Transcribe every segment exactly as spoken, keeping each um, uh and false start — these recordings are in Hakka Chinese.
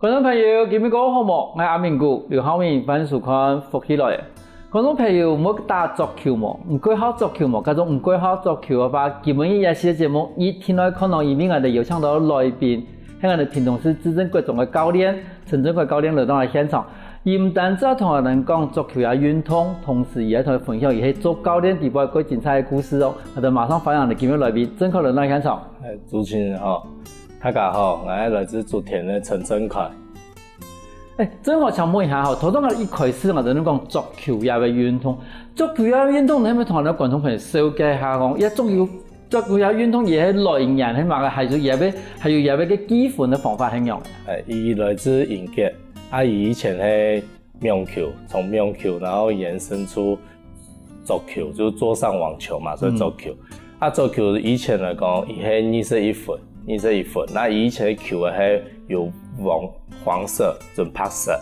觀眾朋友，今晡日過好無？𠊎阿明牯，劉浩明，歡迎收看《福氣來了》。觀眾朋友，有打桌球無？你過好桌球無？假使你過好桌球个話，今晡日這期个節目一定愛看到，因為𠊎兜邀請到來賓，係𠊎兜屏東市至正國中个教練，陳正國教練來到𠊎現場。佢毋單止同𠊎兜講桌球个運動，同時佢還同𠊎分享佢係做教練底背个精彩个故事哦。𠊎兜馬上歡迎𠊎兜今晡日來賓，正國來到現場。哎，主持人好，大家好，𠊎係來自竹田个陳正國。 哎，正國請問一下吼，頭先𠊎一開始𠊎就講桌球這个運動，桌球這个運動，你可以同𠊎兜觀眾朋友紹介一下講，這桌球，桌球這个運動佢个來源係麼个，還有這个，還有這个个計分个方法係仰？哎，佢來自英國，啊，佢以前係網球，從網球然後延伸出桌球，就是桌上網球嘛，所以桌球。啊，桌球以前來講，佢係二十一分，二十一分。那佢以前个球个係有黃，黃色，準白色。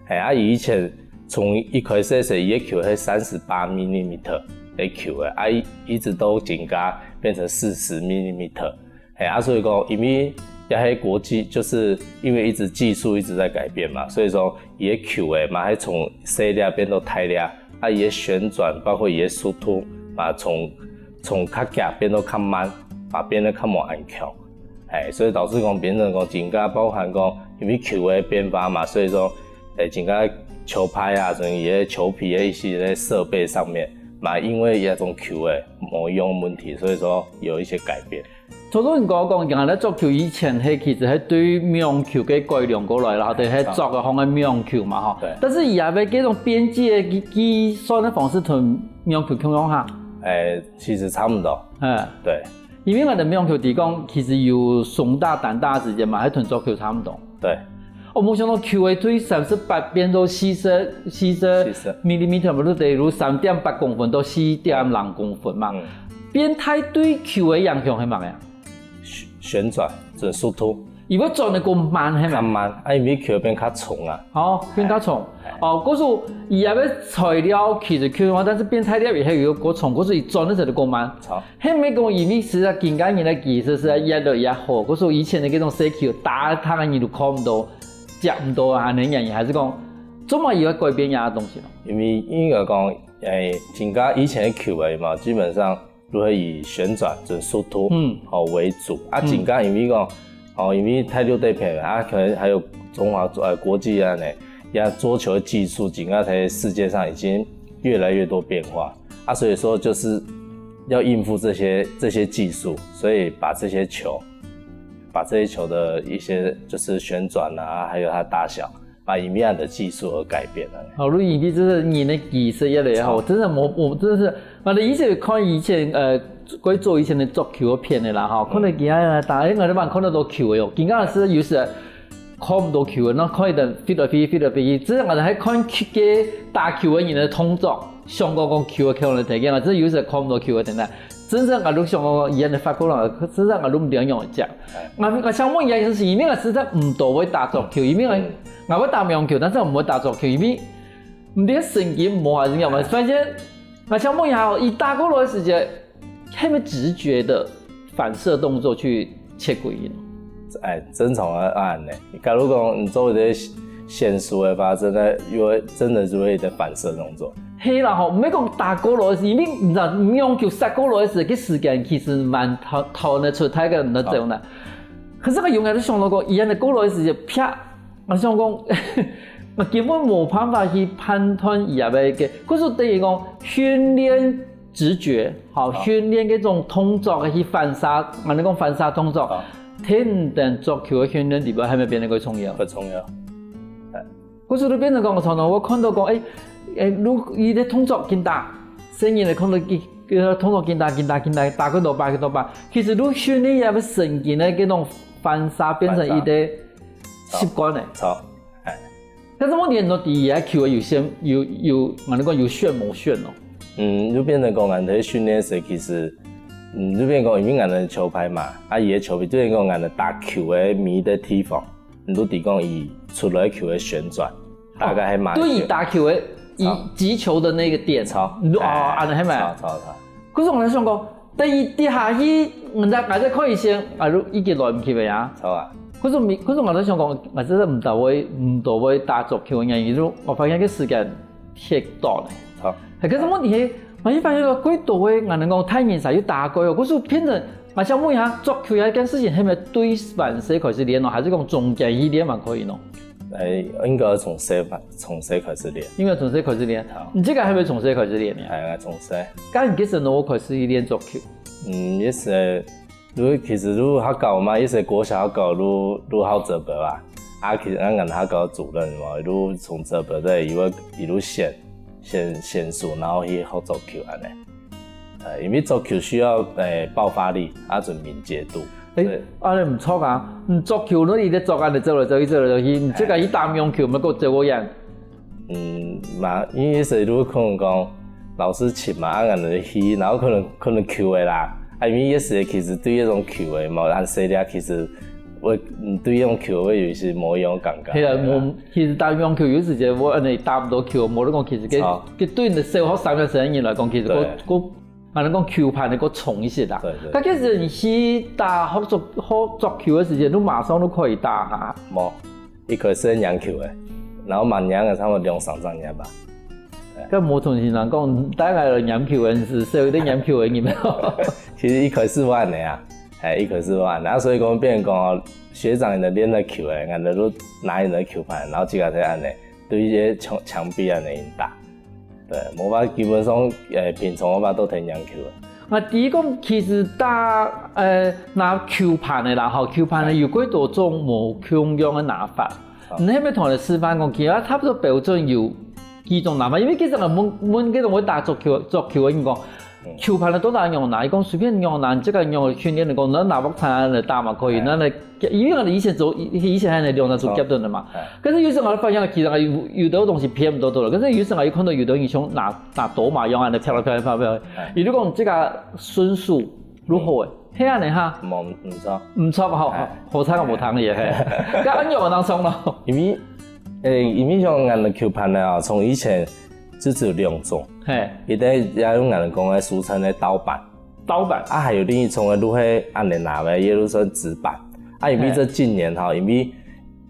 嘿，啊，佢以前從一開始个時候，佢个球係三十八 millimeter 个球个，啊，一，一直到增加變成四十 millimeter。嘿，啊，所以講，因為也係國際，就是因為一直技術一直在改變嘛，所以說，佢个球个嘛，係從細粒變到大粒，啊，佢个旋轉，包括佢个速度嘛，從，從較遽變到較慢，嘛，變得較無恁強。哎，所以導致講，變成講，增加包含講，因為球个變化嘛，所以說，哎，增加球拍啊，所以佢个球皮个一些設備上面嘛，因為這種球个無用問題，所以說有一些改變。 頭先你講講，原來桌球以前係其實係對網球个改良過來啦，就係桌个方个網球嘛吼。對。但是佢也有這種邊際个計，計算个方式同網球共樣哈。哎，其實差不多。嗯。對。因為𠊎兜網球底講，其實有雙打、單打之間嘛，還同桌球差不多。對。哦，無想到球个對三十八變到四十，四十四十。 millimeter，嘛，就等於三點八公分到四點零公分嘛。嗯。變大對球个影響係麼个啊？旋，旋轉，這速度。佢會轉得過慢係無？較慢，啊，因為球變較重啊。哦，變較重。哎。哦，故所佢這个材料其實共樣，但是變大粒以後又過重，故所佢轉得就過慢。好。係毋係講因為實在今个人个技術實在越來越好，故所以前个這種細球打，打个人都看毋到，接毋到啊，恁樣原因，還是講做麼个佢會改變這个東西呢？因為應該講，哎，增加以前个球个嘛，基本上 就會以旋轉這速度，嗯。哦，為主。啊，嗯。增加因為講，哦，因為大陸這片啊，可能還有中華，呃，國際啊呢，呀，桌球的技術，增加在世界上已經越來越多變化。啊，所以說就是要應付這些，這些技術，所以把這些球，把這些球的一些就是旋轉啊，還有它大小， 啊，因為恁樣的技術而改變了。哦，你因為這是人的技術越來越好，好。真的，𠊎，𠊎真的是，𠊎兜以前看以前，呃，過早以前个桌球个片个啦，吼，嗯。看到佢恁樣打，哎，𠊎兜還看得到球个哦，今个係有時看毋到球个，該看佢等飛來飛去，飛來飛去，只係𠊎兜還看佢个打球个人个動作，想講講球个可能忒緊啊，只係有時看毋到球个等等。 真正𠊎都想講，佢恁樣發過來，真正𠊎都毋知仰會接。哎。𠊎，𠊎想問一下，就是因為𠊎實在毋多會打桌球，因為𠊎，嗯。𠊎會打網球，但是𠊎毋會打桌球，因為毋知神經無還是仰般。哎。所以講，𠊎想問一下哦，佢打過來个時節，係毋係直覺的反射動作去 切歸因。哎，正常啊，恁樣呢。假如講你做一個選手的話，真的有，真的就會有一個反射動作。係啦吼，毋係講打過來个時，因為你知道，網球殺過來个時，該時間其實蠻短，短个，出大个，你知道呢。好。可是𠊎永遠都想到過，佢恁樣過來个時，啪，𠊎想講，𠊎根本無辦法去判斷佢个該個，可是等於講訓練 直覺，吼，好。訓練該種動作个去反射，𠊎兜講反射動作，好。在你等桌球个訓練裡背，係毋係變得較重要？較重要。哎。故所就變成講，常常𠊎看到講，哎，哎，如，佢个動作緊打，細人仔看到佢，佢个動作緊打，緊打，緊打，打幾多擺，幾多擺。其實你訓練佢个神經个該種反射，變成佢个習慣了。好。好。哎。 但是問題係，你知佢个球有眩，有，有，𠊎兜講有眩無眩哦。嗯，就變成講，𠊎兜訓練時，其實，嗯，就變成講，因為𠊎兜球拍嘛，啊，佢个球拍，就變成講，𠊎兜打球个每一個地方，你都知講佢出來球个旋轉，大概係蠻遠。哦，對，佢打球个，佢好。擊球的那個點。好。你都，哦，哎，恁樣係無？好，好，好。可是𠊎想講， 但佢跌下去，人家還在看醫生，啊，就已經來毋及了呀。好啊。可是你，可是𠊎在想講，𠊎真的毋多會，毋多會打桌球个原因，就𠊎發現个時間忒短了。好。可是問題係，𠊎發現到幾多个，𠊎等講大人儕有打過哦，可是變成，𠊎想問一下，桌球這件事情係毋係對還細開始練咯，還是講中間去練還可以咯？誒，應該從細從細開始練。應該從細開始練。你這個係毋係從細開始練个？係啊，從細。該你幾時能夠開始去練桌球？嗯，也係，就其實就較高嘛，也係國小較高，就就好做背啊。啊，其實俺俺較高主任嘛，就從做背的一路一路選選選手，然後去學桌球安尼。呃，因為桌球需要誒爆發力，啊，準敏捷度。誒，安尼毋錯啊！你桌球你一直捉安尼走來走去，走來走去，你這個一打網球，毋係夠走過遠。嗯，嘛，因為有時就可能講老師請嘛，啊，安尼去，然後可能可能球个啦，啊，因為有時其實對這種球个嘛，按細粒其實我嗯對這種球會有一些無一樣的感覺。係啊，我其實打網球有時節我安尼打毋到球，無你講其實佢佢對你个小學三年生个人來講，其實我我。 反正講球盤个較重一些啦。對對。該其實你去打學桌學桌球个時間，你馬上都可以打哈。無，一開始係䀴球个，然後嘛䀴个差不多兩三隻䀴吧。該無同先生講，大概䀴球个人係，所以䀴球个人。其實一開始我安尼啊，哎，一開始我安尼，啊，所以講變成講哦，學長佢等練个球个，𠊎等就拿佢等个球盤，然後自家在安尼，對一些牆牆壁安尼打。 對，無法基本上，誒，平常个話都聽䀴球个。啊，第一講，其實打，呃，拿球盤个啦，吼，球盤个有幾多種無共樣个拿法。你係毋係同佢示範講，其實差不多標準有幾種拿法，因為其實𠊎問問該種會打桌球桌球个人講，球盤个到底仰拿？佢講隨便仰拿，你這個仰訓練，你講你拿鑊鏟來打嘛可以，那來 因為𠊎等以前做，以前還係兩隻手夾等个嘛。可是有時候𠊎發現，其實有有兜東西騙毋到到了。可是有時候𠊎又看到有兜人像拿拿刀嘛樣，安尼啪啦啪啦啪啦啪啦。有就講這個順手如何誒？係安尼哈？無毋錯。毋錯吼，好彩無聽你誒。該安樣當爽咯。因為誒，因為像𠊎等个球盤呢啊，從以前就只有兩種，嘿，一個也用𠊎等講个俗稱个刀板。 刀板。啊，還有另一種个就係安尼拿个，也就算紙板。啊，因為這近年哈，因為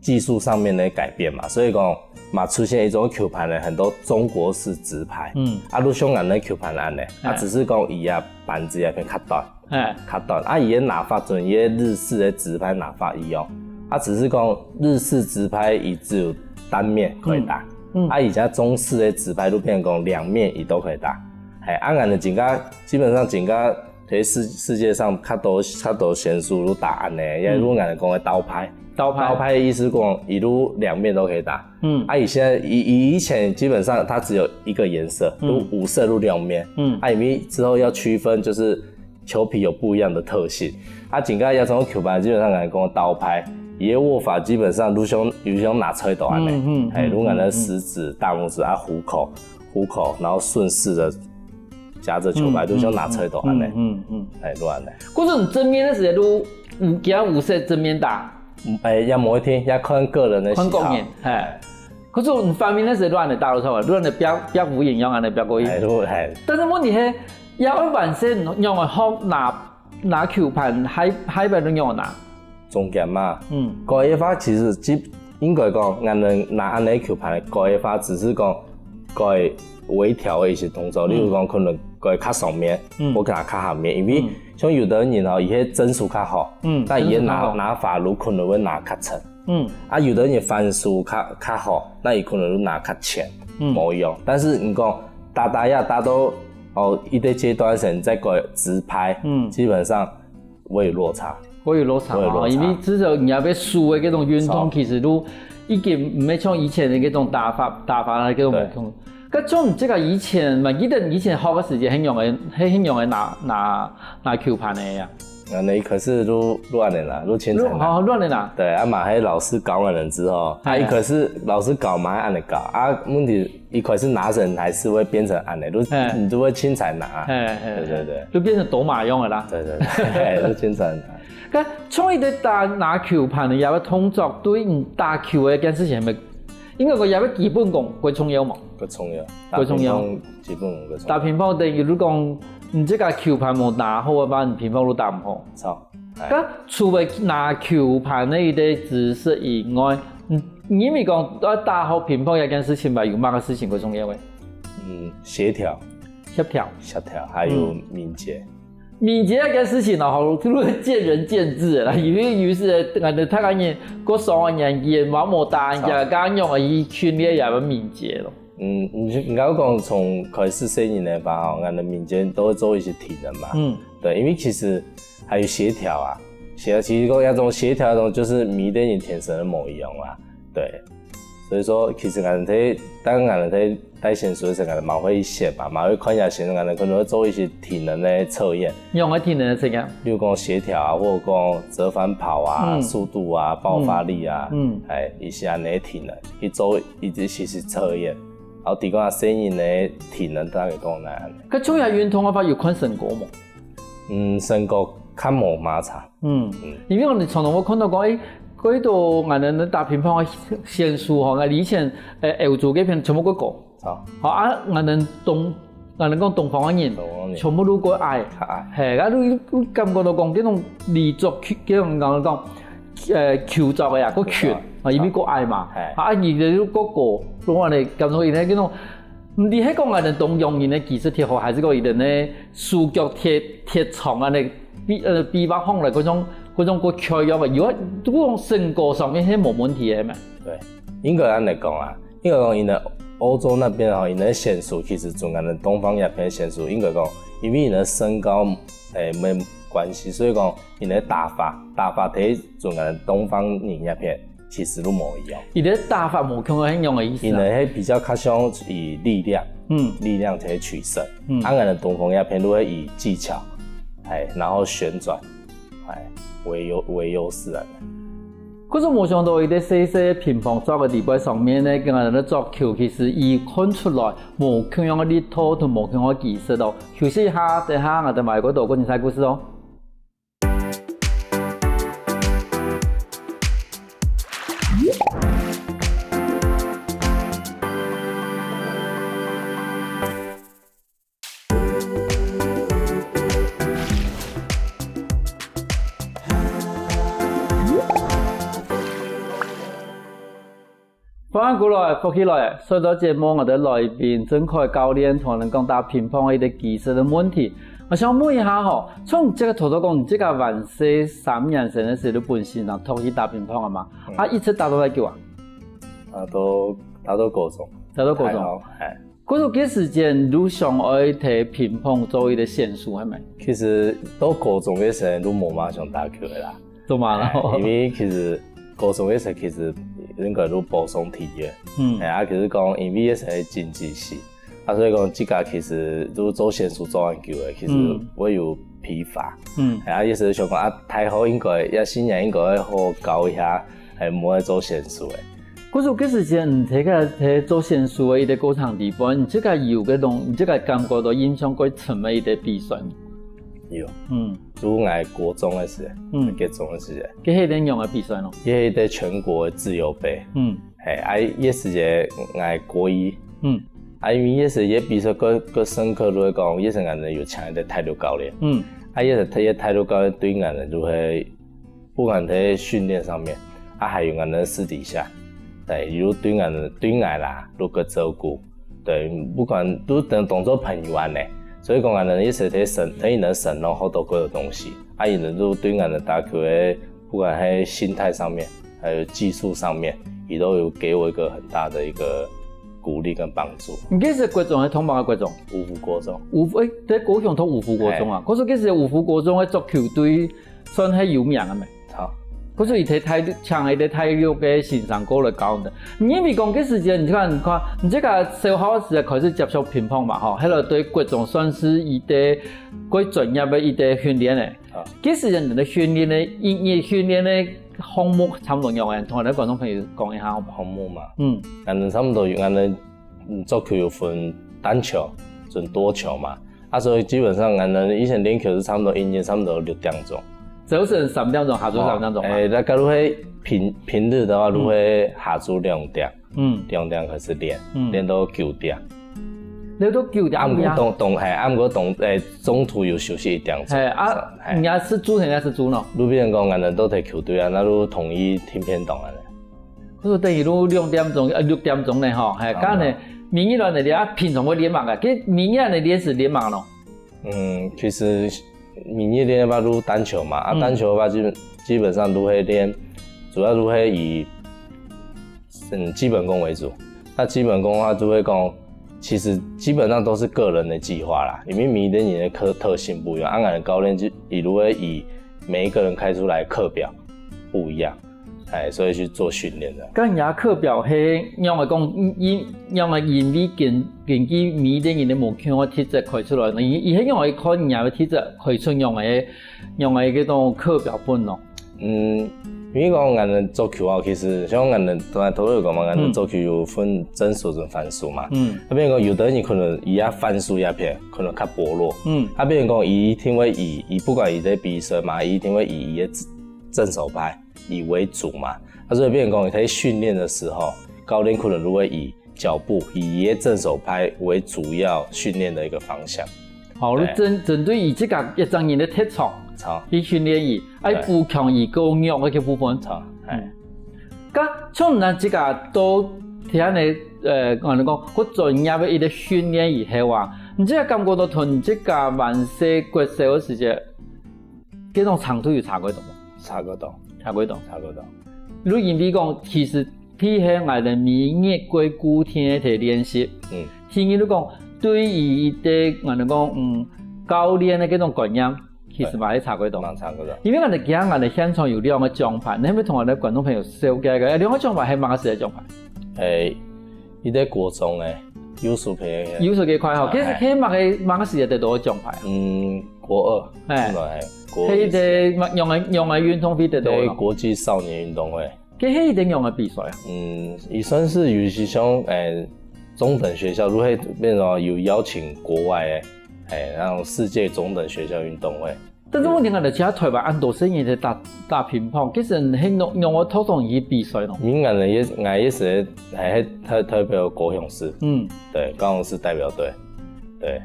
技術上面的改變嘛，所以講嘛出現一種球盤呢，很多中國式直拍。嗯。啊，就像𠊎等个球盤安尼，啊，哎。只是講佢个板子也變較短，哎，較短。啊，佢个拿法準佢个日式的直拍拿法一樣，啊，只是講日式直拍佢只有單面可以打，嗯。啊，而且中式的直拍就變成講兩面佢都可以打。哎，啊，𠊎等真个基本上真个 在世世界上較多較多選手就打安尼，也就𠊎等講个刀拍。刀拍。刀拍的意思講，佢就兩面都可以打。嗯。啊，以前以以以前基本上它只有一個顏色，就五色就兩面。嗯。啊，因為之後要區分，就是球皮有不一樣的特性。啊，整個亞洲球拍基本上來講刀拍，佢个握法基本上就像就像拿菜刀安尼，嗯嗯哎，嗯就𠊎等食指、大拇指啊，虎口、虎口，然後順勢的夾著球拍，就像拿菜刀安尼。嗯嗯。哎，就安尼。可是你正面个時節，你有其他五色正面打？哎，也無一定，也看個人的喜好。看个人，嘿。可是你反面个時節，你安尼打落去，你安尼壁壁無影樣，安尼壁過去。哎，就哎，但是問題係，也愛完成仰會學拿拿球盤，還還擺你仰拿？中間嘛。嗯。改个話，其實基應該講，𠊎等拿安尼球盤改个話，只是講改微調的一些動作，例如講可能改較上面，嗯。或者較下面，因為像有的人哦，佢个正手較好，嗯，但佢个拿正手較好。拿法路可能會拿較深。嗯。啊，有的人反手較較好，那佢可能就拿較淺，嗯。無用。但是你講打打呀，打到哦一個階段時，你再改直拍，嗯。基本上會有落差。會有落差嘛，會有落差。因為至少你也被輸的這種運動，錯。其實都已經毋係像以前的這種打法，打法的這種對。運動。該像你這個以前嘛，記得你以前學的時間，很容易，很很容易拿拿拿球盤的呀。啊，那一開始都亂的啦，都清彩拿。好亂的啦。對，啊嘛，還有老師教我們之後，啊，哎。一開始老師教嘛，還恁樣教，啊，問題一開始拿人還是會變成恁樣，都哎。你都會清彩拿。哎哎，對對對。就變成打麻將的啦。對對對，都清彩拿。該像你在打拿球盤的這個動作，對你打球的這件事情，係毋係應該講這個基本功，較重要嘛？較重要。較重要。打乒乓基本功較重要。打乒乓等於你講，你這個球盤無拿好个話，你乒乓都打毋好。錯。該除了拿球盤个一個知識以外，你認為講愛打好乒乓這件事情嘛，有麼个事情較重要个？嗯，協調，協調，協調，還有敏捷。敏捷這件事情哦，好，就係見仁見智啦。因為有時，呃，大家人過上个年紀，嘛無打人家，該樣啊，去訓練也要敏捷咯。嗯，你應該講從開始細人个話吼，𠊎等民間都會做一些體能嘛。嗯，對，因為其實還有協調啊，協調其實講那種協調那種就是每個人天生的不一樣啊，對，所以說其實𠊎等在，當然𠊎等在帶選手的時候，𠊎等嘛會選嘛，嘛會看一下選手，𠊎等可能會做一些體能的測驗，用个體能个測驗，例如講協調啊，或者講折返跑啊、速度啊、爆發力啊，嗯，哎，一些那些體能去做。 一直其實測驗，然後提供下細人个體能大概講哪樣。該做下運動个話有看成果無？嗯，成果較無麼差。嗯，因為𠊎等常常會看到講，誒，該兜𠊎等打乒乓个選手吼，𠊎以前誒歐洲該片全部過高，好，好啊，𠊎等東，𠊎等講東方个人，東方人全部都過矮，較矮嘿，啊，你你感覺到講這種動作，這種講講。 呃，球速个啊，較快啊，因為較矮嘛，啊，佢就較高，所以呢，感覺佢呢，該種，毋知係講𠊎等東洋人个技術忒好，還係講佢等呢手腳忒忒長啊，呢比呃比方向來，該種該種較強樣个，有啊，如果講身高上面係無問題个嘛。對，應該恁樣講啊，應該講，因為歐洲那邊吼，因為選手其實從𠊎等東方那片選手，應該講，因為因為身高誒沒關係，所以講。 因為打法，打法在中國東方人那片其實都無一樣。佢个打法無共樣，係仰个意思啊？因為係比較較像以力量，嗯，力量來取勝。嗯，啊，𠊎等東方那片都會以技巧，哎，然後旋轉，哎，為優為優勢啊。可是無想到，佢个細細个乒乓桌个底背上面呢，跟𠊎等个桌球其實已看出來無共樣个力度同無共樣个技術哦。休息一下，等下𠊎等還有過多个精彩故事哦。 歡迎過來，福氣來！上到節目，𠊎等來賓鄭凱教練同𠊎等講打乒乓个一個技術个問題。𠊎想問一下吼，像你這個頭頭講，你這個還細三年生个時候，你本身啊，就去打乒乓个嘛？啊，一直打到幾久啊？啊，都打到高中。打到高中。哎。 可是該時間你想愛在乒乓做一個選手，係無？其實到高中个時候都無麼想打球个啦。做麼啦？因為其實高中个時候其實應該都保送體育，嗯，哎，啊，其實講因為个時候經濟系，啊，所以講自家其實都做選手做恁久个，其實會有疲乏，嗯，哎，啊，也係想講啊，大學應該也四年應該會好好搞一下，哎，毋好做選手个。 可是該時間你在該在做選手个一個過程底背，你自家有該種，你自家感覺到印象較深个一個比賽？有，嗯，就𠊎國中个時，嗯，國中个時，該係仰个比賽呢？該係全國自由盃，嗯，嘿，啊，該時節𠊎國一，嗯，啊，因為該時節比賽較較深刻，就係講，該時𠊎等有請一個體育教練，嗯，啊，該時體育教練對𠊎等就係 不管在訓練上面，啊，還有𠊎等私底下，對，又對𠊎等對𠊎啦，都較照顧，對，不管都當當做朋友恁仔，所以講𠊎等一直在承，在佢等承諾好多个東西，啊，佢等都對𠊎等打球个，不管在心態上面，還有技術上面，佢都有給我一個很大的一個鼓勵跟幫助。你該時國中係讀麼个國中？五福國中。五福，誒，在高雄讀五福國中啊？可是該時五福國中个足球隊 算係有名个咩？好，可是佢在大陸，請佢在大陸个先生過來教你。你因為講該時間，你看，你看，你這個小學時開始接觸乒乓嘛，吼，後來對國中算係一個較專業个一個訓練个。該時間你个訓練呢，一日訓練个項目差不多仰仔，同𠊎等觀眾朋友講一下好無？項目嘛，嗯，𠊎等差不多有，𠊎等足球有分單球、分多球嘛。 啊，所以基本上，𠊎等以前練球係差不多一日差不多六點鐘。朝晨三點鐘，下晝三點鐘。誒，該假如係平平日个話，就會下晝兩點，嗯，兩點開始練，練到九點。你都九點啊？啊毋過當當係，啊毋過當誒中途有休息一點鐘。係啊，係。你也係做，你也係做喏。就變講，𠊎等都在球隊啊，該就同意停片檔啊。可是等於都兩點鐘，呃，六點鐘呢吼，係，啊，該呢，每日來呢，你啊平常會練麼个？其實每日呢練係練麼个咯？嗯，其實每日練个話就單球嘛，啊，嗯，單球个話基本基本上都會練，主要都會以嗯基本功為主。那基本功个話，就會講，其實基本上都是個人的計劃啦，因為每一個人的特特性不一樣，啊，𠊎等教練就一路會以每一個人開出來課表不一樣，哎，所以去做訓練的。該你个課表係仰般講，因因仰般因為根根據每一個人个無共个特質開出來呢？佢佢係仰般看你个特質開出仰般个仰般个該種課表分咯？ 嗯，因為講𠊎等足球啊，其實像𠊎等頭頭有講嘛，𠊎等足球有分正手跟反手嘛。嗯。啊，變講有个人可能佢个反手這片可能較薄弱。嗯。啊，變講佢一定會以佢不管佢在比賽嘛，佢一定會以佢个正手派以為主嘛。啊，所以變講佢在訓練的時候，教練可能就會以 腳步，以佢个正手派為主要訓練的一個方向。好，對。你針針對佢自家一個人个特長，好，去訓練佢，愛，對，補強佢較弱个部分。好，哎。嗯。該像你自家都聽个，呃，𠊎等講，較專業个一個訓練以後啊，你自家感覺到同你自家還細國小个時節，該種程度有差幾多無？差幾多？差幾多？差幾多？你因為講，其實 譬如𠊎等每日過固定个練習，嗯，第二就講，對於一個𠊎等講，嗯，教練个這種觀念，其實嘛係差幾多。蠻差幾多。因為𠊎等今日𠊎等現場有兩個獎牌，你可以同𠊎等觀眾朋友紹介一下，兩個獎牌係麼个時个獎牌？誒，一個國中个，右手邊个。右手這塊吼，啊，其實係麼个麼个時个得到个獎牌啊？嗯，國二，哎，係，國二。係一個麼个樣个運動會得到个咯？對，國際少年運動會。 該係一個仰个比賽啊？嗯，也算是有一些像，誒，中等學校，就會變成有邀請國外的，誒，那種世界中等學校運動會。但是問題，𠊎等其他台灣恁多細人仔打打乒乓，其實係仰仰个套上去比賽咯。因為𠊎也𠊎也係還還代代表高雄市，嗯，對，高雄市代表隊，對。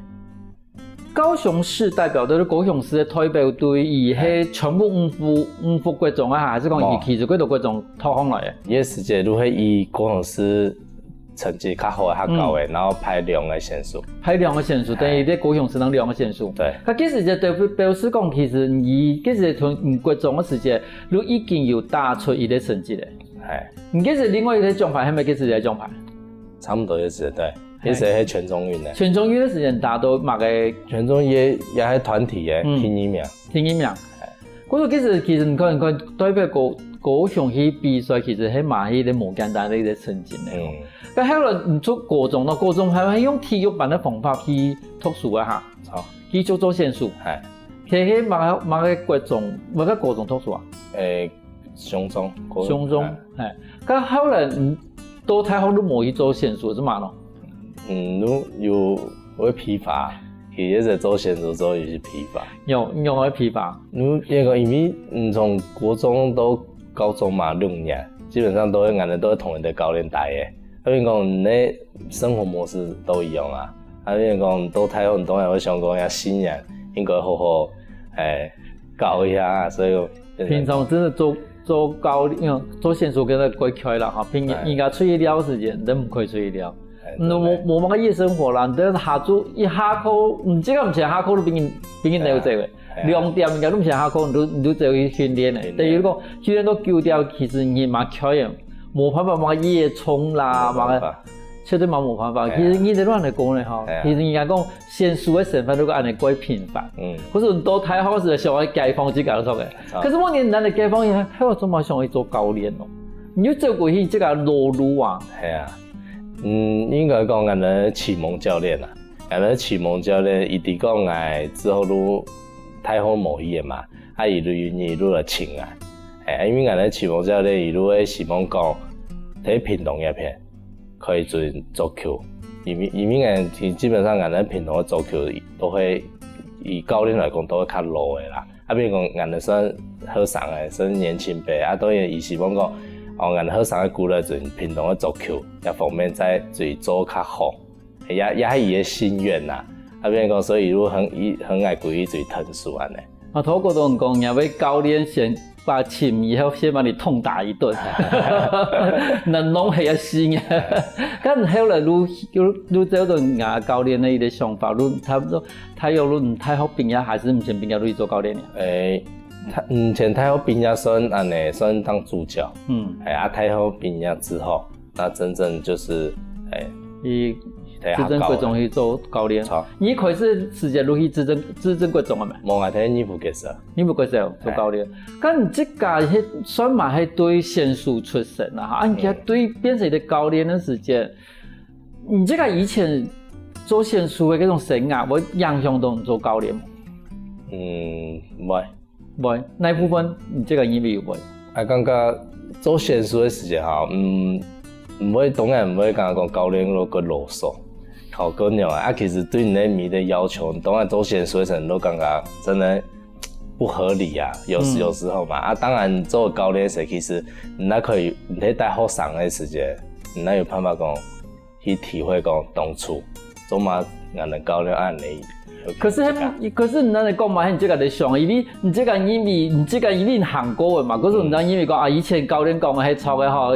高雄市代表隊，高雄市个代表隊，佢係全部五福五福國中啊，還係講佢其實幾多國中套上來个？也係个，就係以高雄市成績較好个較高个，然後派兩個選手。派兩個選手，等於在高雄市當兩個選手。對。該其實就表表示講，其實佢其實從國中个時節，就已經有打出佢个成績了。哎。你其實另外一個獎牌，還沒其實个獎牌？差不多也係，對。 也係係全中運个。全中運个時間打到麼个？全中運也也係團體个，嗯，第二名。第二名。故所其實其實你看你看，代表高高雄去比賽，其實係嘛係一個無簡單个一個成績呢。嗯。該後來你出高中咯，高中還還用體育班个方法去讀書啊哈？好。去做做選手。係。佢係麼个麼个國中，麼个高中讀書啊？誒， 雄中，高雄中，哎。哎，該後來，嗯，到大學都無去做選手，係嘛咯？嗯，就有會疲乏，其實係做選手做有些疲乏。有有會疲乏。嗯，因為因為嗯從國中到高中嘛六年，基本上都會，𠊎等都會同一個教練帶个。 所以講，你个生活模式都一樣啊。啊，因為講到大學，你當然會想講，愛新人應該好好，誒，搞一下啊。所以平常真的做做教練，做選手跟佢過開啦哈，平人家出去尞時間，你毋可以出去尞。你無無麼个夜生活啦，你等下晝一下課，毋知敢毋係下課都比人比人了解个。 兩點應該都毋使下課，你都你都走去訓練个。等於講訓練到九點，其實你嘛開个，無辦法嘛夜衝啦，嘛，絕對嘛無辦法。其實你這亂个講呢吼，其實人家講選手个身份如果恁呢過平凡，嗯，可是你到大學時想要解放自家都錯个。可是問題，咱个解放以後，還有做麼想要做教練咯？你就走過去這個老路啊？係啊，嗯，應該講，俺个啟蒙教練啊。 𠊎个啟蒙教練，佢知講𠊎之後都大學無去个嘛，啊，佢就願意就來請𠊎。哎，因為𠊎个啟蒙教練，佢就會希望講，在屏東這片可以做足球，因為因為𠊎基本上𠊎个屏東个足球都會以教練來講都會較老个啦。啊，比如講𠊎个算後生个，算年輕輩，啊，當然佢希望講，哦，𠊎後生个過來做屏東个足球，這方面再做做較好。也也係佢个心願啦。啊，變講，所以就很一很愛歸一堆疼惜恁呢。啊，頭過都講，若位教練先把琴以後先把你痛打一頓，能弄係要死呢。但後來你你你照著若教練个一個想法，你差不多大約你大學畢業還是毋先畢業你做教練呢？誒，大以前大學畢業算恁呢，算當助教。嗯，誒，啊，大學畢業之後，那真正就是，誒，你在學校，至尊國中去做教練。著。你開始時間就去至尊至尊國中个嘛？無，𠊎在二部國小。二部國小做教練。但你這個係算嘛係對選手出身啊，啊，你看對變成一個教練个時間，你這個以前做選手个這種生涯，會影響到你做教練無？嗯，會。 會，哪部分你這個認為有會？啊，感覺做選手个時間吼，嗯，毋會，當然毋會感覺講教練會較囉嗦，吼，較仰啊。啊，其實對你个每個要求，當然做選手个時候，你都感覺真的不合理啊，有時，嗯。有時候嘛。啊，當然做教練个時候，其實你也可以，你在帶學生个時間，你也有辦法講， 去體會講當初做麼个𠊎等教練恁呢。可是，可是你恁呢講嘛，你這個在想，因為你這個因為你這個因為你行過个嘛，可是你知道因為講啊，以前教練講个係錯个吼，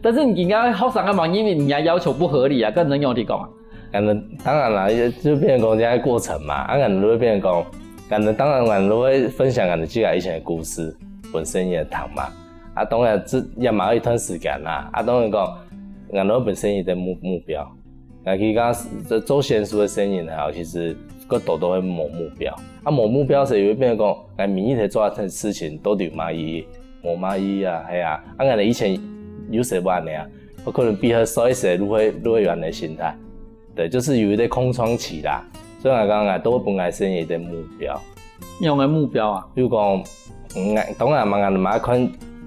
但是你今下學生个嘛，因為你个要求不合理啊，該你仰般講啊？𠊎等當然啦，就變成講這個過程嘛，啊，𠊎等就會變成講，𠊎等當然𠊎等就會分享𠊎等自家以前个故事，分細人仔聽嘛。 啊，當然，這也嘛有一段時間啦。啊，當然講，𠊎等本身有一個目，目標。𠊎去講，這做選手个細人仔吼，其實較多都會無目標。啊，無目標時會變成講，𠊎每一日做个事情到底有麼个意義？無麼个意義啊，係啊。啊，𠊎等以前有時會恁呢啊，有可能比賽輸个時，就會，就會有恁呢心態。 對，就是有一個空窗期啦。所以𠊎講，𠊎都會分𠊎細人仔一個目標。仰般个目標啊？比如講，嗯，當然嘛，𠊎等嘛愛看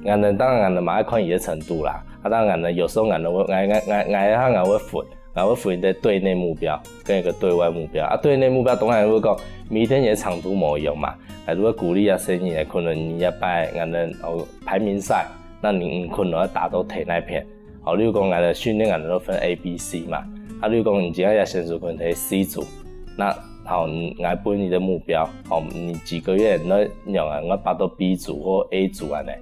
，𠊎等當然𠊎等嘛愛看佢个程度啦。啊，當然𠊎等有時候𠊎等會，𠊎，𠊎，𠊎，𠊎會分，𠊎會分一個隊內目標，跟一個隊外目標。啊，隊內目標當然會講，每一個人个程度無一樣嘛。啊，就會鼓勵啊，細人仔，可能你這擺𠊎等，哦，排名賽，那你，你可能要打到第哪片。 吼，例如講，𠊎等訓練𠊎等都分A、B、C嘛。啊，例如講，你今下這選手可能在C組，那，吼，𠊎分你個目標，吼，你幾個月內仰啊，𠊎爬到B組或A組恁呢。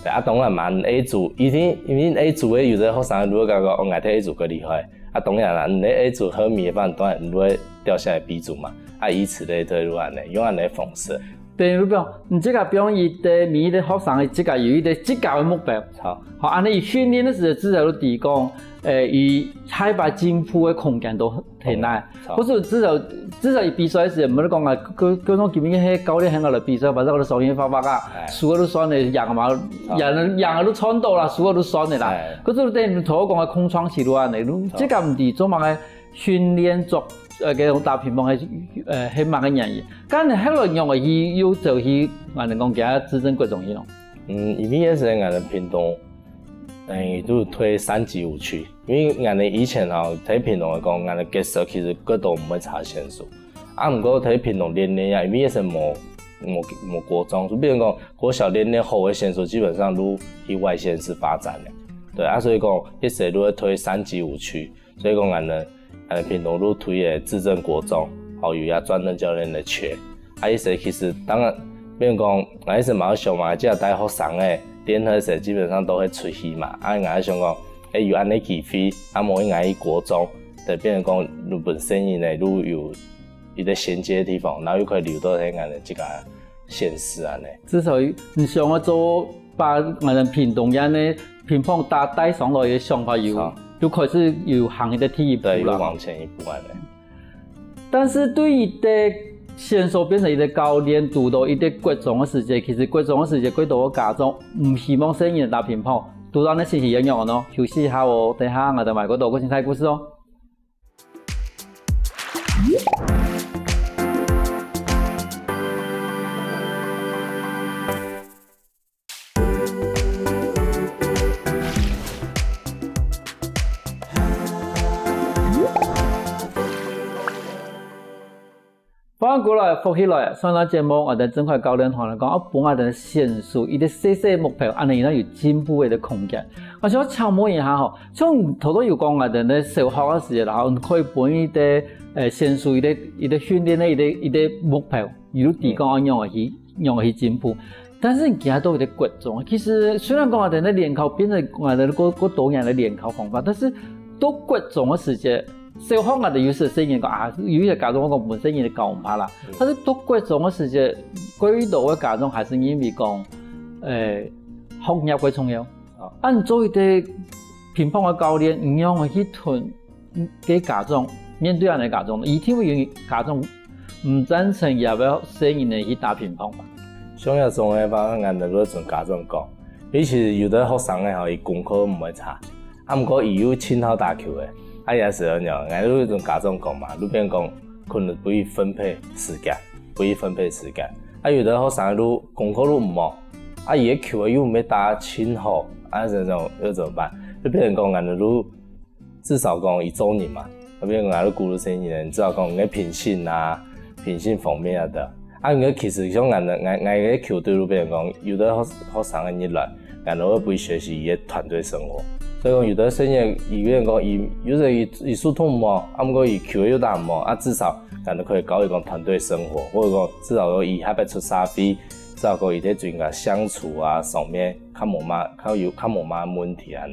對，啊，當然嘛，A組，一定，因為A組个有个學生就會感覺，哦，𠊎在A組較厲害。啊，當然啦，你在A組好命个話，當然你會掉下來B組嘛。啊，以此類推，就恁呢，用恁呢个方式。 等於講，你自家放一個每一個學生个自家有一個自家个目標。好。好，恁呢佢訓練个時候，至少有提供，誒，佢下擺進步个空間都很大。嗯，好。或者至少，至少佢比賽个時候，毋好講啊，各，各種今日係教練喊𠊎來比賽，反正𠊎都手心發發啊，哎。輸了就算了，贏嘛，好。贏了，贏了就賺到啦，輸了就算了啦。哎。可是等於頭講个空窗期就恁呢，你好。自家毋知做麼个 訓練做，呃，該種打乒乓个，呃，係麼个原因？該你後來仰會去又走去，𠊎等講其他至尊國中去咯？嗯，因為該時𠊎等屏東，誒，就推三級五區，因為𠊎等以前吼，在屏東來講，𠊎等个時候其實較多毋會差選手。啊，毋過在屏東練練啊，因為該時無，無，無國中，就變成講國小練練好个選手，基本上都去外縣市發展了。對啊，所以講，該時都會推三級五區。 所以講，𠊎等，呃，屏東就推个至尊國中，吼，有這專任教練个缺。啊，該時其實當然，變成講，𠊎該時嘛有想嘛，這下大學生个，練習个時基本上都會出去嘛。啊，𠊎想講，誒，有恁呢機會，啊，無應該去國中，就變成講，日本生意呢，就有一個銜接个地方，然後又可以留到在𠊎等這個縣市恁呢。至少你想要做，把𠊎等屏東人个乒乓打帶上來个想法有，好。就開始有行一個第一步對，有啦。往前一步恁呢。但是對於一個選手變成一個教練，堵到一個國中个時節，其實國中个時節，過多个家長毋希望細人仔打乒乓，堵到該情形一樣哦。休息一下哦，等下𠊎等還過多个精彩故事哦。歡迎過來，福氣來！上一節目，𠊎兜曾凱教練同𠊎兜講，愛分𠊎兜選手一個細細目標，恁樣佢兜有進步个空間。𠊎想請問一下吼，像頭頭有講𠊎兜个小學个時節，然後可以分一個，呃，選手一個，一個訓練个一個，一個目標，佢就知講愛仰般去，仰般去進步。但是你今下到一個國中，其實雖然講𠊎兜个聯考變成𠊎兜个，个多元个聯考方法，但是到國中个時節， 小學𠊎兜有時細人講啊，有一些家長講本身人个教毋好啦，但是到國中个時節，過多个家長還係認為講，誒，學業較重要。啊，你做一個乒乓个教練，你仰般去同个家長，面對恁樣个家長，一定會有家長毋贊成也愛細人仔去打乒乓吧？像這種个話，𠊎兜就同家長講，尤其係有个學生仔吼，佢功課毋會差， 啊，毋過佢又盡好打球个，啊，也係恁樣，𠊎就同家長講嘛，就變講，可能分佢分配時間，分佢分配時間。啊，有个學生就功課就毋好，啊，佢个球又毋會打盡好，啊，這種又怎麼辦？就變成講，𠊎兜就至少講佢做人嘛，啊，變成𠊎就鼓勵細人仔，至少講你个品性啊，品性方面啊个。 啊，因為其實像𠊎兜，𠊎，𠊎个球隊就變成講，有个學，學生个入來，𠊎兜會分佢學習佢个團隊生活。所以講，有个細人，佢變成講，佢，有時佢，佢書讀毋好，啊，毋過佢球又打毋好，啊，至少𠊎兜可以教佢講團隊生活，或者講至少講佢下擺出社會，至少講佢在人家相處啊上面，較無麼，較有，較無麼問題恁樣。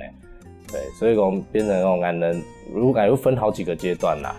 對，所以講變成講，𠊎兜，如果有分好幾個階段啦。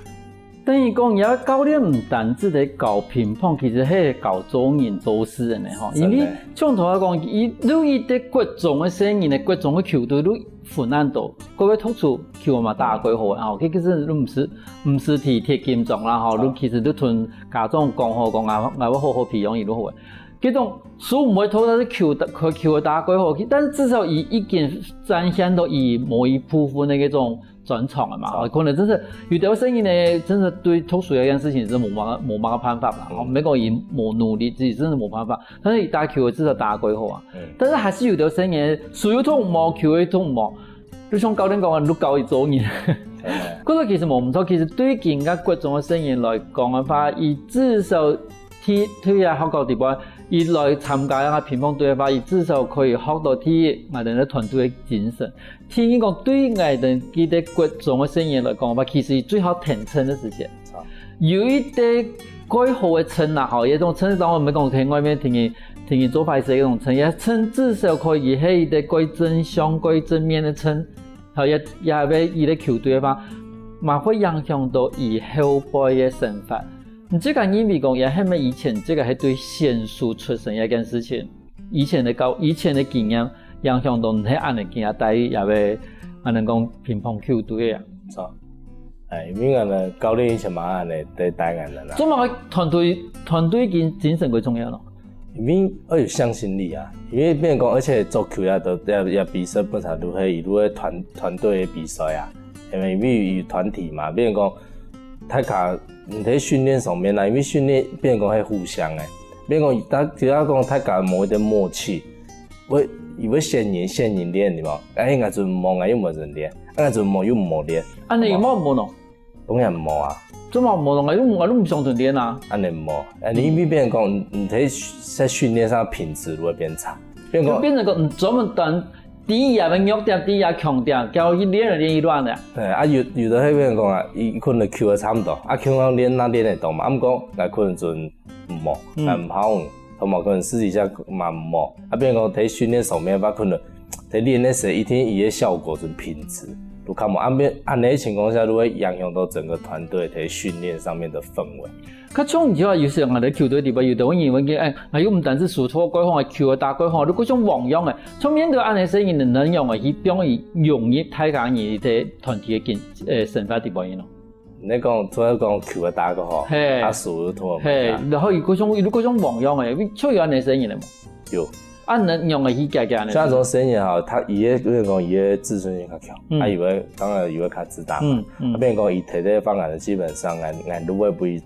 等於講，這教練毋單止在教乒乓，其實係教做人做事个呢吼。因為像頭先講，佢就一個國中个細人仔，國中个球隊就分恁多，各位讀書球嘛打過好个吼，其實就毋使，毋使提鐵金章啦吼，就其實就同家長講好，講啊，𠊎會好好培養佢就好个。這種書毋會讀，但是球打，球打過好，但至少佢已經展現到佢某一部分个這種 專長个嘛，可能真係有兜細人仔，真係對讀書這件事情係無麼个，無麼个辦法啦，吼，毋係講佢無努力，自己真係無辦法。但是佢打球至少打過好啊。但是還係有兜細人仔，書又讀毋好，球又讀毋好，就像教練講个，就教佢做人。可是其實無毋著，其實對今个國中个細人來講个話，佢至少 第，對啊，學校底背，佢來參加這个乒乓隊个話，佢至少可以學到第一，𠊎兜个團隊个精神。第二講，對𠊎兜這個國中个細人來講个話，其實最好天真个時節。有一個蓋好个秤啦，吼，這種秤當然毋係講在外面定定定做壞事个這種秤，這秤至少可以係一個蓋正向、蓋正面个秤，吼，也，也係佢个球隊个話，嘛會影響到佢後背个生活。 你自家認為講，這係毋係以前這個係對選手出身這件事情，以前个教，以前个經驗影響到你係恁樣今下帶這個，恁樣講乒乓球隊个啊？著。哎，因為𠊎兜教練以前嘛恁樣在帶𠊎兜啦。做麼个團隊，團隊精，精神較重要咯？因為愛有向心力啊，因為變講，而且足球啊，都也，也比賽本身就係一路个團，團隊个比賽啊，因為，因為有團體嘛，變講 大家，嗯，在訓練上面啦，因為訓練變講係互相个，變講大，只要講大家無一個默契，會，佢會先贏，先贏練，對無？哎，𠊎就毋好，𠊎又無人練，啊，𠊎就毋好，又毋好練。恁樣有無毋好咯？當然毋好啊。做麼个毋好咯？𠊎都，𠊎都毋想同練啊。恁樣毋好，恁樣因為變講，你在，在訓練上品質就會變差，變講就變成講，嗯，專門等 知佢个弱點，知佢个強點，叫佢練就練佢亂个。對，啊，有，有个係變講啊，佢可能球个差毋多，啊，球个練那練得到嘛，啊，毋過𠊎可能準毋好，嗯。啊，毋好，同埋可能私底下嘛毋好，啊，變講在訓練上面吧，可能在練个時一定佢个效果準品質，就較無，啊，變，恁樣个情況下，就會影響到整個團隊在訓練上面的氛圍。 較重要啊，有時𠊎兜球隊底背有兜人會講，哎，𠊎又毋單止輸錯，對方个球打過好，就好像黃樣个。像面對恁樣个事情，你仰般去放佢融入大家人个團體个經，呃，生活底背呢？你講，主要講球个打過好，嘿。啊，輸就拖，嘿，然後又好像，又好像黃樣个，就有恁樣个事情个嘛。有。 啊，你仰般去解決呢？像這種細人吼，佢，佢个，比如講，佢个自尊心較強，嗯。啊，佢會，當然佢會較自大嘛。嗯，嗯。啊，比如講，佢提這方案，基本上，𠊎，𠊎都會分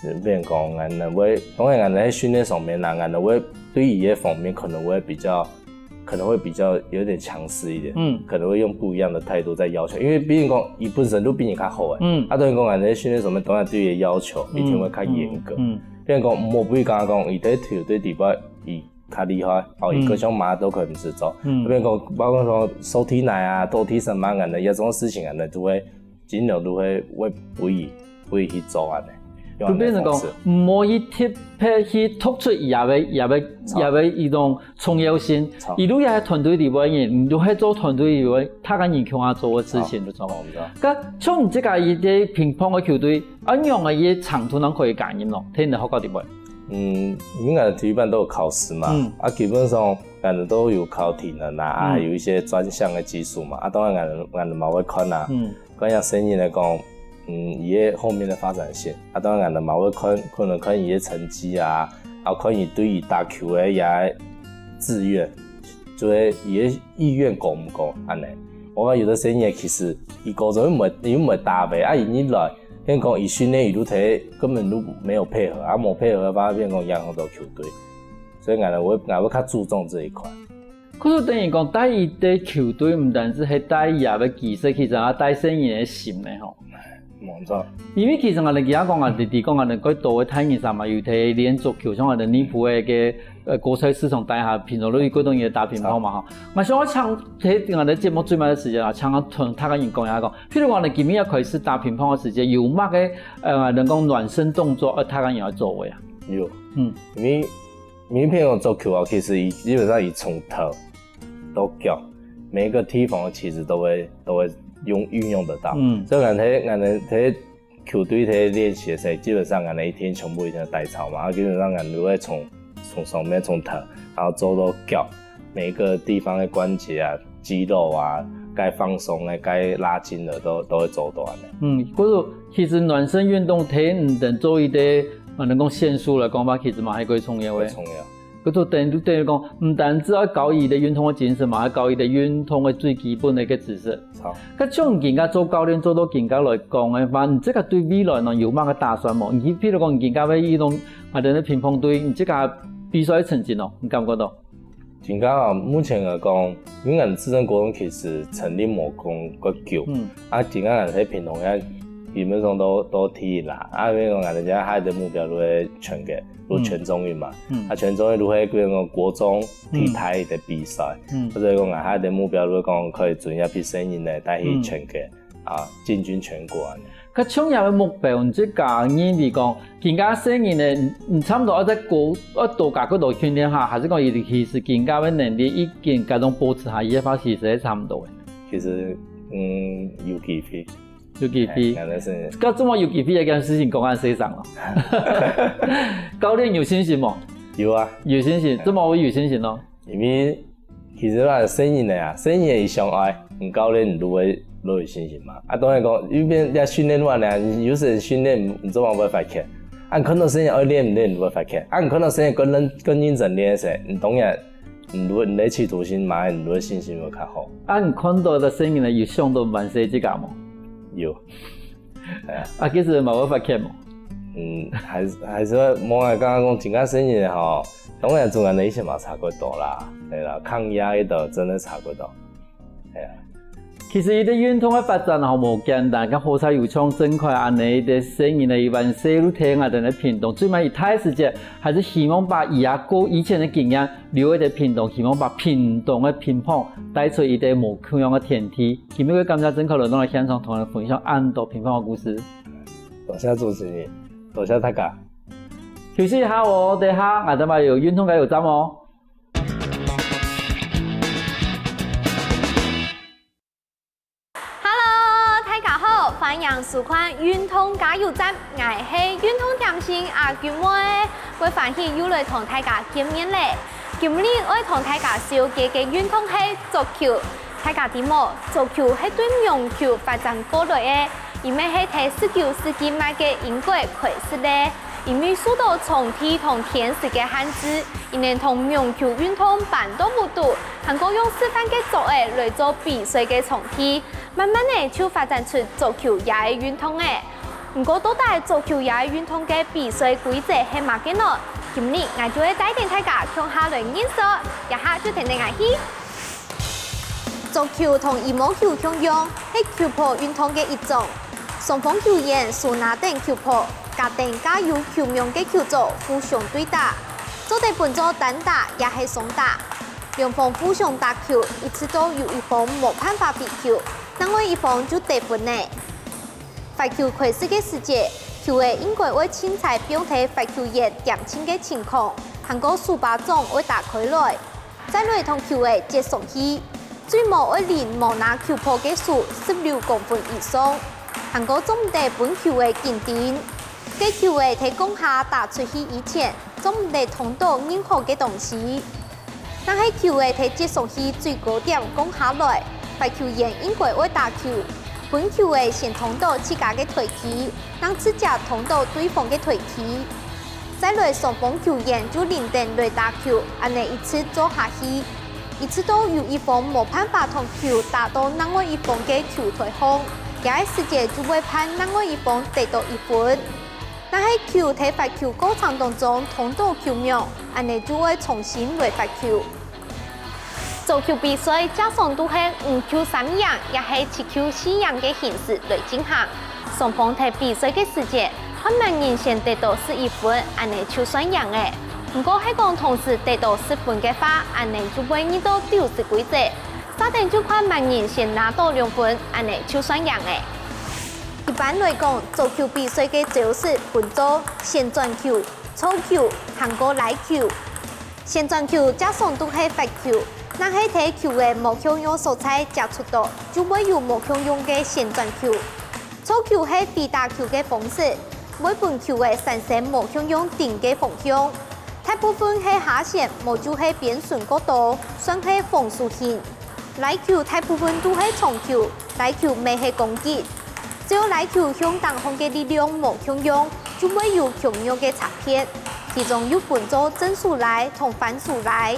佢，比如講，𠊎會，當然，𠊎在訓練上面啦，𠊎都會對佢个方面可能會比較可能會比較有點強勢一點，嗯。可能會用不一樣的態度在要求，因為畢竟講，佢本身就比你較好欸，嗯。啊，等於講，恁樣訓練上面當然對佢的要求一定會較嚴格。嗯，嗯。變講，莫不講講，佢在球隊底背，佢較厲害，哦，佢各項嘛都可以毋使做。嗯。變講，包括說收體奶啊、倒替身嘛，恁樣，這種事情啊，那就會 盡量都會，會分佢，分佢去做恁樣。就變成講，用恁樣方式。毋好去特別去突出佢个，佢个，著。佢个一種重要性。著。佢就係團隊裡背个人，你就係做團隊裡背大家人共下做个事情就做。著，著。該像你這個一個乒乓个球隊，啊，仰般个程度能可以加入咯？在你个學校裡背。嗯，因為一般都有考試嘛，嗯。啊，基本上，𠊎等都有考體能啊，啊，嗯。還有一些專項的技術嘛，啊，當然，𠊎等，𠊎等嘛會看啊。嗯。 看這細人來講，嗯，佢个後面的發展性，啊，當然，𠊎等嘛會看，可能看佢个成績啊，啊，看佢對於打球个這个志願，就係佢个意願高毋高，恁樣。𠊎看有个細人其實，佢高中又毋會，又毋會打个，啊，佢一來，變講佢訓練佢就忒，根本就沒有配合，啊，無配合个話，變講影響到球隊。所以𠊎等會，𠊎會較注重這一塊。 故所等於講，帶一個球隊毋單止係帶佢个技術，其實也帶細人个心个吼。無錯。因為其實𠊎等其他講啊，弟弟講啊，𠊎等過多个大人啥嘛，有在練足球，像𠊎等內埔个，呃，國菜市場底下，平常都有過多人打乒乓嘛吼。𠊎想要請，在𠊎等節目最尾个時間啊，請同大家人講一下講，譬如講，你今日要開始打乒乓个時間，有麼个，呃，能夠暖身動作，呃，大家人要做个啊？有。嗯。因為 你譬如講足球啊，其實佢基本上佢從頭到腳，每一個地方其實都會，都會用，運用得到。嗯。所以𠊎等，𠊎等在球隊在練習个時候，基本上𠊎等一天全部一定要帶操嘛，啊，基本上𠊎等都會從，從上面從頭，然後做到腳，每一個地方的關節啊、肌肉啊，該放鬆的、該拉筋的都，都會做到恁樣。嗯，故所其實暖身運動對你等做一個，呃，能夠選手來講吧，其實嘛還過重要个。過重要。 故所等於，等於講，毋單止愛教佢个運動个精神嘛，還教佢个運動个最基本个一個知識。好。該像你今下做教練做到今下來講个話，你自家對未來呢有麼个打算無？你譬如講，你今下个運動，啊，等於乒乓隊，你自家比賽个成績呢，你感覺到？今下啊，目前來講，因為𠊎等至正國中其實成立無講較久，嗯。啊，今下𠊎等在屏東遐基本上都，都第一啦。啊，因為講𠊎等這下个目標就係全國。 就全中運嘛。嗯。啊，全中運就係比如講國中替代个比賽，嗯。或者講𠊎下个目標就係講可以準備一批細人仔帶去全國，嗯。啊，進軍全國恁樣。該像樣个目標，你自家認為講，今下細人仔，你，你差不多愛在國，愛多加幾多訓練下，還是講佢其實今下个能力已經該種保持下，佢个話其實係差不多个？其實，嗯，有機會。 有機會。哎，𠊎等係。該做麼有機會這件事情講恁細聲哦？教練有信心無？有啊。有信心，做麼會有信心呢？因為其實啊，細人仔啊，細人仔佢想愛，你教練你就會，就有信心嘛。啊，當然講，一邊要訓練完了，你有時訓練，你做麼會發譴？啊，你看到細人愛練，你練，你會發譴。啊，你看到細人更認，更認真練个時候，你當然，你就，你个企圖心嘛，你个信心會較好。啊，你看到个細人仔有想到滿世界無？有。 啊，其實嘛會發譴無？嗯，還係，還係會，無啊，剛剛講今下細人仔吼，當然同𠊎等以前嘛差不多啦，係啦，抗壓一點真的差不多，係啊。其實佢个運動个發展吼無簡單，該好彩有像正凱恁樣个細人仔，佢還細路聽啊，等个屏東，最尾佢大時節還係希望把佢啊過以前个經驗留在屏東，希望把屏東个乒乓帶出一個無共樣个天地。 今晡日感謝正凱來到現場同𠊎分享恁多乒乓个故事。多謝主持人，多謝大家。休息一下哦，等下𠊎等還有運動加油站哦。Hello，大家好，歡迎收看運動加油站，𠊎係運動甜心阿君妹，會歡喜又來同大家見面咧。今日愛同大家紹介个運動係足球。 大家知無？足球係對網球發展過來个，佢乜係在十九世紀末个英國開始个。因為受到場地同天時个限制，佢等同網球運動搬到屋肚，還過用示範个桌仔來做比賽个場地，慢慢仔就發展出足球這个運動仔。毋過到底足球這个運動个比賽規則係麼个呢？今日𠊎就會帶等大家共下來認識，這下就跈等𠊎去。桌球同羽毛球共樣，係球拍運動个一種。雙方球員手拿等球拍，加等架有球網个球桌互相對打，做得分做單打也係雙打。兩方互相打球，一直到有一方無辦法回球，另外一方就得分了。罰球開始个時節，球仔應該會盡在放在罰球員恬靜个情況，還過手巴掌愛打開來。 再來同球仔接上去，最無愛離無拿球拍个手十六公分以上，還過做毋得分球仔緊盯。該球仔在槓下打出去以前，做毋得撞到任何个東西。若係球仔在接上去最高點槓下來，罰球員應該愛打球，分球仔先撞到自家个台基， 正直接撞到對方个台基。再來雙方球員就輪等來打球，恁仔一直做下去，一直到有一方無辦法同球打到另外一方个球台項，這个時節就會判另外一方得到一分。若係球在罰球過程當中撞到球網，恁仔就會重新來罰球。 桌球比賽正常都係五球三贏也係七球四贏个形式來進行。雙方在比賽个時節，看麼人先得到十一分，恁仔就算贏了。毋過係講同時得到十分个話，恁仔就會遇到丟失規則，續等就看麼人先拿到兩分，恁仔就算贏了。一般來講，桌球比賽个招式分做旋轉球、錯球，還過拉球。 旋轉球正常都係發球，若係在球仔無共樣所在接觸到，就會有無共樣个旋轉球。錯球係非打球个方式，會分球仔產生無共樣頂个方向。大部分係下旋，無就係邊脣過多，算係防守型。 拉球大部分都係長球，拉球乜係攻擊。只要拉球向頂項个力量無共樣，就會有共樣个差別。其中又分做正手拉同反手拉。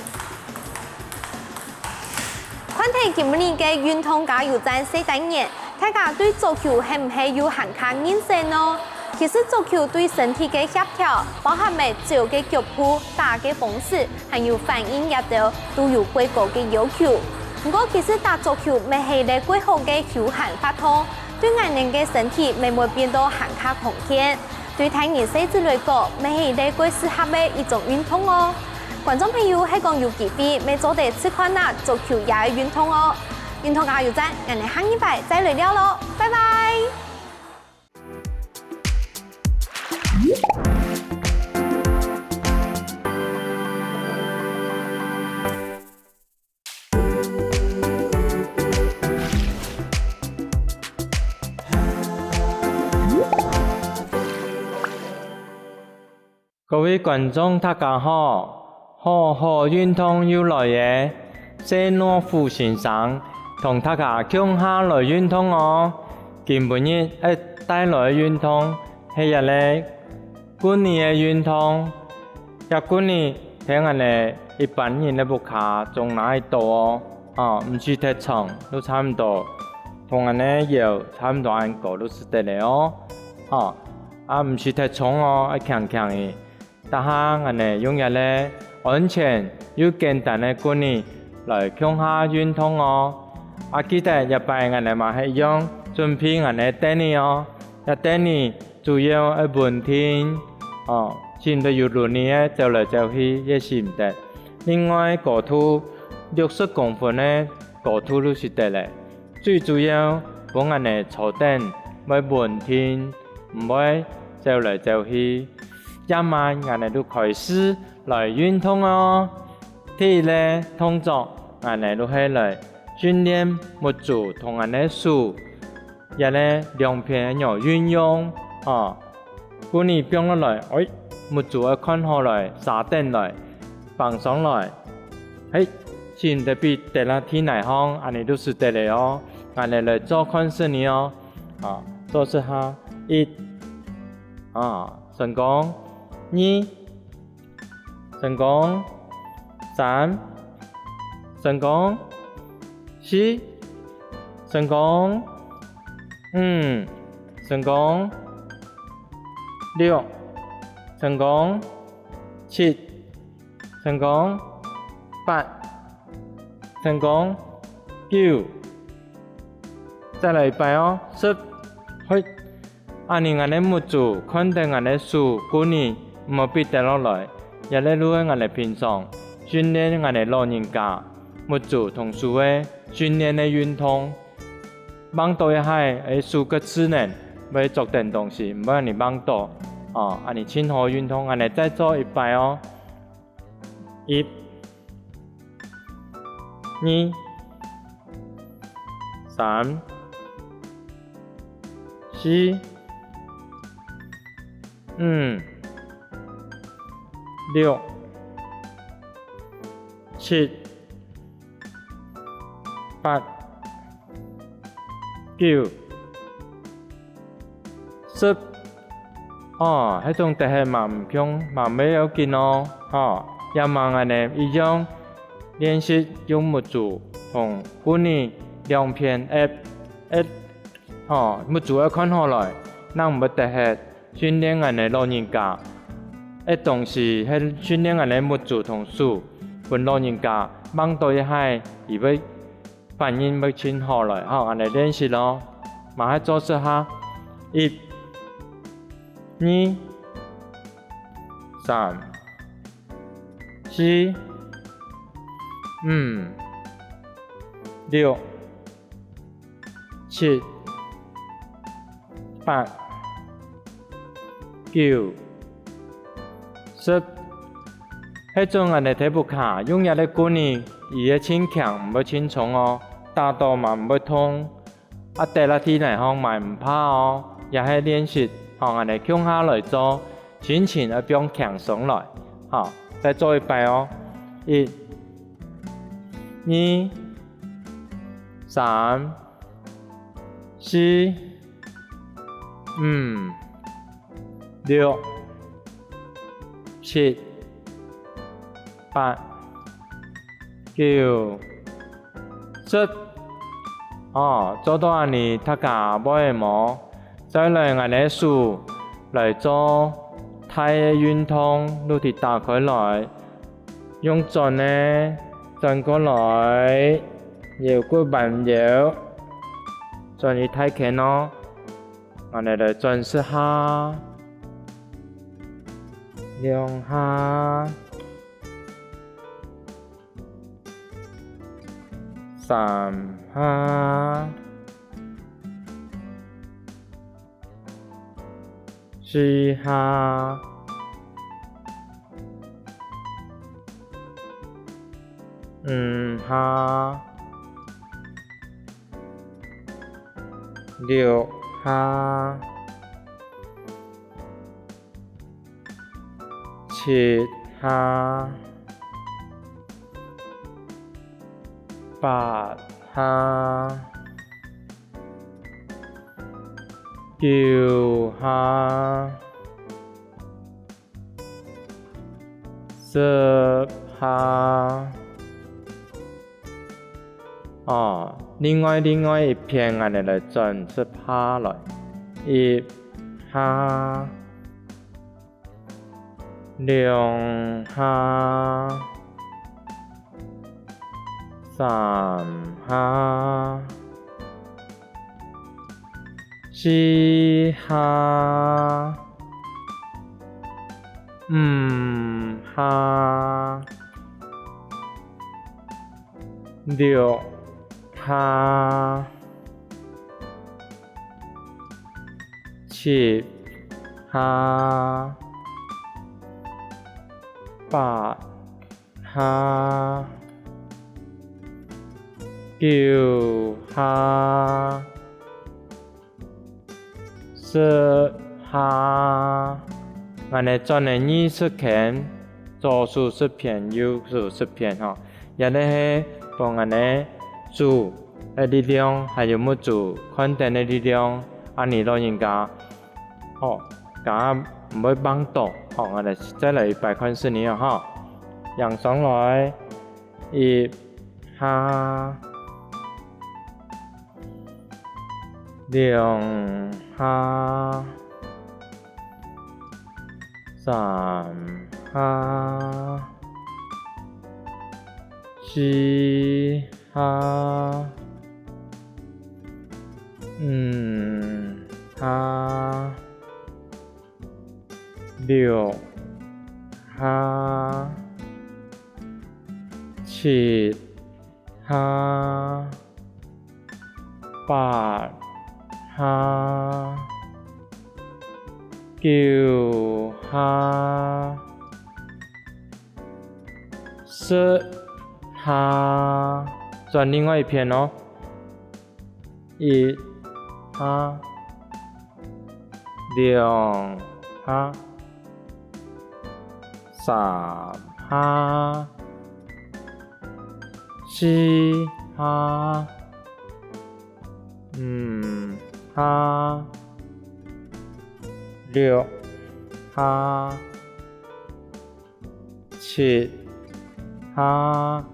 看忒今晡日个運動加油站細單元，大家對桌球係毋係有還較認識呢？其實桌球對身體个協調，包含了走个腳步、打个方式， 還有反應這兜都有過高个要求。毋過其實打桌球乜係一個過好个休閒活動，對𠊎等个身體乜會變到還較康健。對大人細子來講，乜係一個過適合个一種運動哦。觀眾朋友係講有機會乜做得試看啊桌球這個運動哦。運動加油站，𠊎等下一擺再來尞囉，拜拜！ 各位觀眾，大家好！好好運動又來了，謝諾夫先生同大家共下來運動哦。今晡日愛帶來个運動係這個棍仔个運動。這棍仔在𠊎等一般人个屋下總拿得到哦，啊，毋使忒長，都差毋多同𠊎等个腰差毋多恁高就使得了哦。啊，啊，毋使忒重哦，愛輕輕仔。 這下𠊎等用這個安全又簡單个棍仔來共下運動哦。啊，記得這擺𠊎等嘛係用準備𠊎等个凳仔哦。這凳仔主要愛穩定哦，使得有輪仔个走來走去也使毋得。另外高度六十公分个高度就使得了。最主要分𠊎等坐等會穩定，毋會走來走去。 這下𠊎等就開始來運動哦。第一個動作，𠊎等就係來訓練目珠同𠊎等个手，這個兩片愛仰運用，哦。棍仔放落來，哎，目珠愛看好來，沙等來，放上來，嘿，使得分跌落地泥項，恁仔就使得了哦。𠊎等來做看試呢哦，啊，做試下，一，啊， 成功。二，成功。三，成功。四，成功。五，成功。六，成功。七，成功。八，成功。九，再來一擺哦，十，嘿。恁呢𠊎个目珠看等𠊎个手，故而毋好㧒跌落來。這个就係𠊎个平常訓練𠊎个老人家目珠同手个訓練个運動。吂到一下，欸，手腳自然會著等東西，毋會恁呢吂到。哦，恁呢盡好運動，𠊎等再做一擺哦。 一、二、三、四、五、六、七、 八、九、十。哦，係總跌忒嘛毋共，嘛毋會要緊哦，吼。也吂恁呢一樣，練習用目珠同棍仔兩片擛，擛，吼，目珠愛看好來，正毋會跌忒。 訓練𠊎个老人家，這東西係訓練𠊎个目珠同手，分老人家吂到一下，佢會反應會盡好來，吼，𠊎等練習咯。嘛係做十下，一、二、三、四、五、六、 七、八、九、十。係總𠊎等个皮膚下用這个棍仔，佢會盡輕，毋會盡重哦，打到嘛毋會痛，啊跌落地泥項嘛毋怕哦，這係練習，吼，𠊎等共下來做，盡盡愛放輕鬆來，好，再做一擺哦，一、二、三、 四、五、六、七、八、九、十。哦，做到恁呢，大家會無？再來𠊎等个手來做大个運動，肚皮打開來， 用轉个，轉過來，腰骨彎腰，轉去大圈哦。𠊎等來轉十下，兩下，三下， 四下，五下，六下，七下，八下， 九下，十下。哦，另外，另外一片，𠊎等來轉十下來。一下， 兩下，三下，四下，五下，六下， 七下，八下，九下，十下。𠊎等轉了二十圈，左手十片，右手十片吼。 這係分𠊎等手个力量，還有目珠看等个力量，恁呢老人家，吼，較毋會吂著，吼，𠊎等再來一擺看試你哦，吼。仰上來，一下，兩下，三下， 四下，五下、六下、七下、八下、九下、十下。轉另外一片哦。一下、兩下、三下、四下、五下、六下、七下、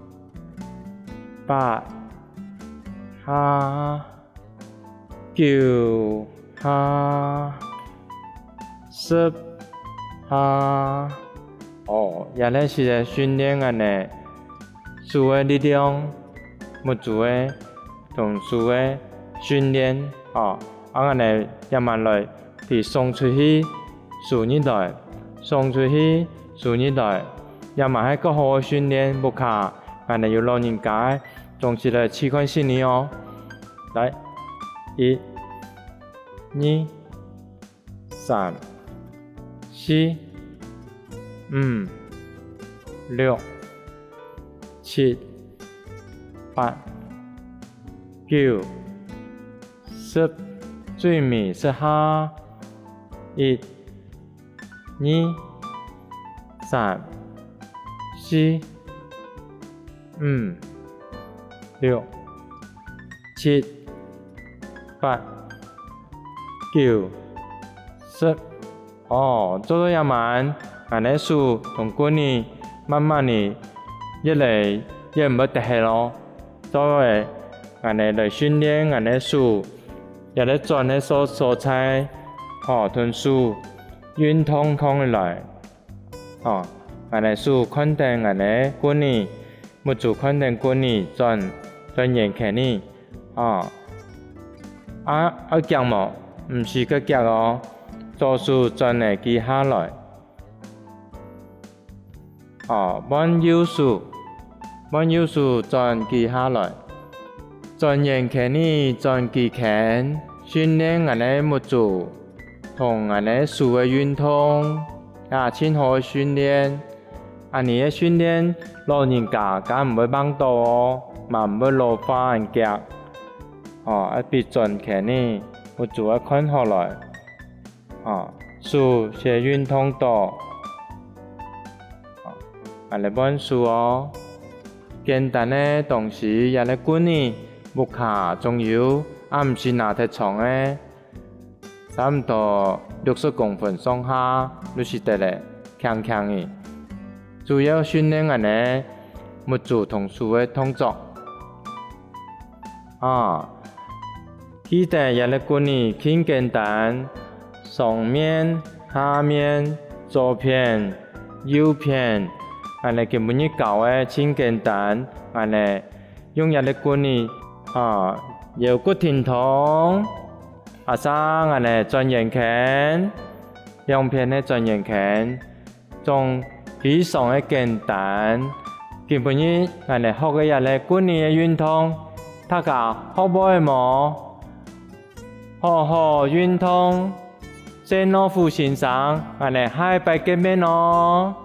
八下、九下、十下。哦，這係在訓練𠊎等手个力量，目珠个同手个訓練，哦，啊𠊎等也慢來，佢送出去，收入來，送出去，收入來，也嘛係較好个訓練，屋下𠊎等有老人家个，總係來試看試你哦。來，一、二、三、四、五、六、七、八、九、十，最尾十下，一、二、三、四、五、六、七、八、九、十。哦，做到這滿，𠊎等个手同棍仔慢慢仔越來越毋會跌忒咯。做到𠊎等來訓練𠊎等个手，也來轉个所所在，吼，同手運動動起來。 哦，𠊎等手看等𠊎等个棍仔，目珠看等棍仔轉，轉圓圈仔。哦，啊，愛遽無？毋使遽遽哦，左手轉个幾下來。哦，換右手，換右手轉幾下來。轉圓圈仔，轉幾圈，訓練𠊎等个目珠。 同𠊎等个手个運動，也盡好个訓練。恁仔个訓練，老人家較毋會橫倒哦，嘛毋會老化恁遽。哦，愛分轉圈仔，目珠愛看好來。哦，手先運動到。哦，恁仔換手哦。簡單个東西，這个棍仔，屋下總有，啊毋使拿忒重个。 差毋多六十公分上下，就使得了，輕輕仔。主要訓練𠊎等个目珠同手个動作。啊，記得這个棍仔盡簡單，上面、下面、左片、右片，𠊎等今晡日教个盡簡單，𠊎等 用這个棍仔，啊，腰骨挺動，啊，上𠊎等轉圓圈，兩片个轉圓圈，總非常个簡單。今晡日𠊎等學个這个棍仔个運動，大家學會無？好好運動，謝老虎先生，𠊎等下一擺見面哦！